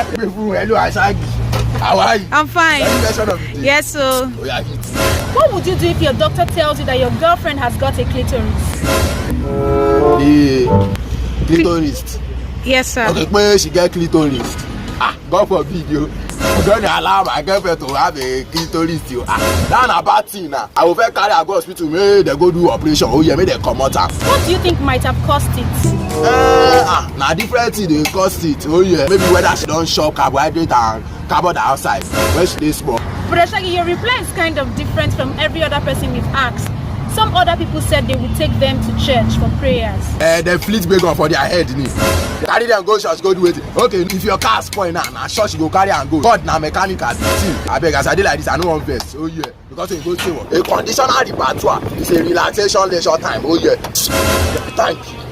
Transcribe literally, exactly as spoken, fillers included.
Hello, Asagi. How are you? I'm fine. Any question of the day? Yes, so Oh, yeah, hit. What would you do if your doctor tells you that your girlfriend has got a clitoris? The clitoris. Yes, sir. Okay, pé she get clitoris. Ah, God forbid you. I'm gonna allow my girlfriend to have a clitoris. You ah, that na bad thing now. I will first carry her go hospital. Make they go do operation. Oh yeah, make they comot am. What do you think might have caused it? Eh, ah, na different thing dey cause it. Oh yeah, maybe whether she don chop carbohydrate and carbon dioxide when she dey small. Brother Shaggy, your reply is kind of different from every other person we've asked. Some other people said they would take them to church for prayers. Eh, dem flit gbegor for their head ni. Carry dem go church go do wetin? Okay, if your car spoil now, na church you go carry am go. God na mechanic as the thing. Abeg, as I dey like this, I no wan vex. Oh yeah, because you go say what? A conditional repertoire is a relaxation leisure time. Oh yeah, thank you.